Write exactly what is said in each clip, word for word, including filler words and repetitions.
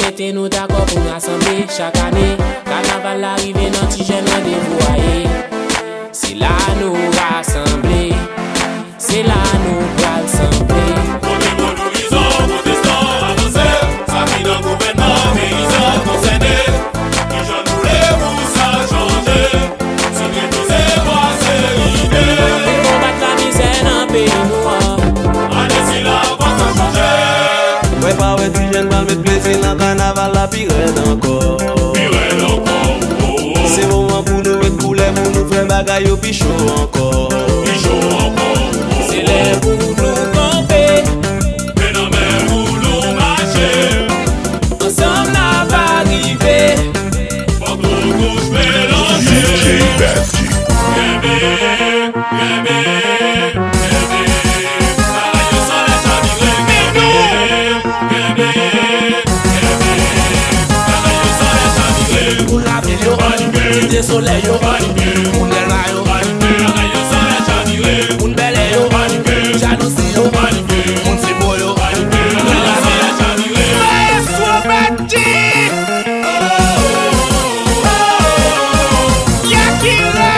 Mete nou dakò pou n rasanble chak ane. Kanaval la rive, nan Ti Jèn randevou a ye. Se la nou rasanble, se la nou pral sanble. Kote Vodouizan, pwotestan, avanse, sa ki nan gouvènman, peyizan konsène. Kijan nou vle pou sa chanje? Sakrifis e vwa se ide. Pou konbat lamizè nan peyi nou an. Ane sila fò sa chanje. Mwen pa wè Ti Jèn pral met plezi nan kanaval la pi rèd ankò. Pi rèd ankò, oh, oh. Se moman pou nou met koulè, pou nou fè bagay yo pi cho ankò. Pi cho ankò, oh, oh. Se lè pou nou kanpe. Men nan men pou nou mache. Ansanm n ap rive. Fòk nou tous melanje. D J Magic. Kenbe, kenbe, kenbe. Bagay yo sale chavire. Kenbe, kenbe, kenbe. Bagay yo sale chavire. Moun lavil yo, Site Solèy yo, moun Dèlma yo, bagay yo sale chavire. Moun Bèlè yo, jalouzi yo, moun Sibò yo. Maestro Benji! Yakira!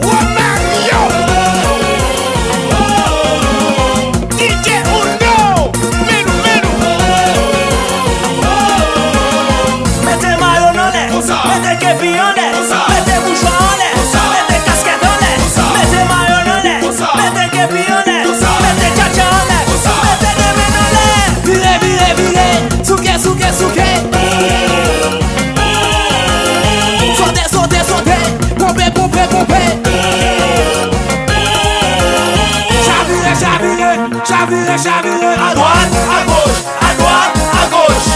Romario! D J Uno! Menou, menou! Mete mayo n anlè, mete kepi anlè, mete mouchwa anlè, mete kaskèt anlè, mete mayo n anlè, mete kepi anlè, mete tchatcha anlè, mete de men n anlè. Vire, vire, vire, souke, souke, souke. Sote, sote, sote, ponpe, ponpe, ponpe. Chavire, chavire, chavire, chavire, adwat, agoch. Adwat, agoch.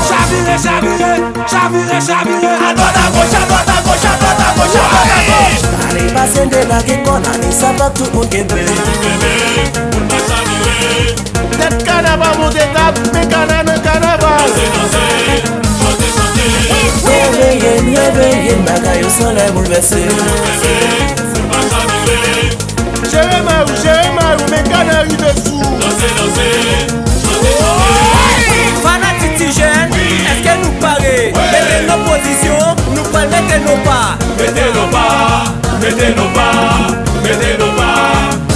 Chavire, chavire, chavire, chavire. Adwat, agoch, adwat, agoch, adwat, agoch, adwat, agoch. Ane pase n te lage kò n, ane sa pa tout moun kenbe. Tèt kana pa monte tab, men kana nan kanaval. Reveye n, reveye n, bagay yo sanlè boulvèse. Jere may ou, jere may ou, men kana rive sou. Fanatik Ti Jèn, èske nou pare? Mete nou pozisyon, nou pral mete nou pa. Mete nou pa, mete nou pa, mete nou pa.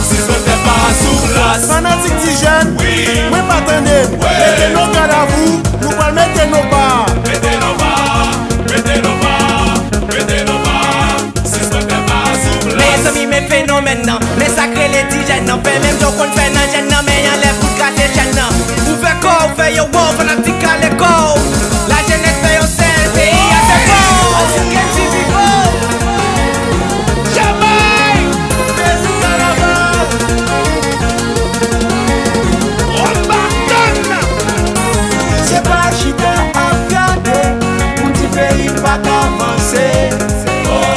Sispann fè pa sou plas. Fanatik Ti Jèn, mwen pa tande. Mete nou gadavou, nou pral mete nou pa. Mete nou pa, mete nou pa, mete nou pa. Mezanmi, men fenomèn nan, men sa k rele Ti Jèn nan, fè menm jan w konn fè nan jèn nan, men anlè pou krache chèn nan. Ouvè kò w, fè yo wow, fanatik kale kò w. Lajenès fè yon sèl, peyi a se pa w. Jamay! Fè sou kanaval! Ròm Baton! Se pa chita ap gade, pou di peyi pa ka vanse.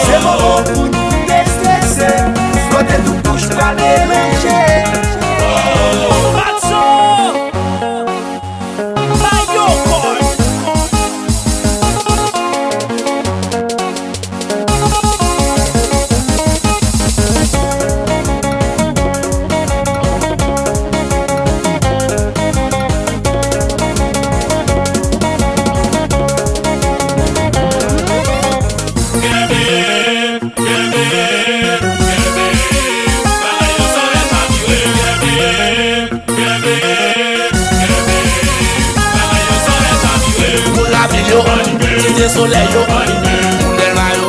Se moman pou nou destrese, fwote tout bouch pral melanje. Patso! Mayo kòy! Moun lavil yo, Site Solèy yo, moun Dèlma yo,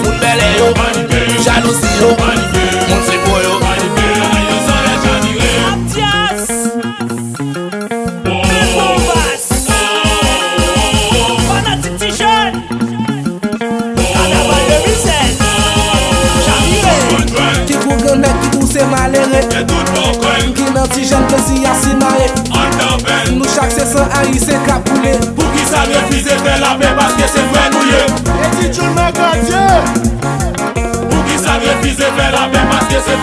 moun Bèlè yo, jalouzi yo, moun Sibò yo. Mathias! Fanatik Ti Jèn! Kanaval de mizè. Chavire. Ki kou granmèt, ki kou se malere. Ki nan Ti Jèn plezi a si mare. Nou chak se san ayisyen k ap koule. Poukisa refize fè lapè paske se frè nou ye? Eti Tchoul Makadye. Poukisa refize fè lapè paske se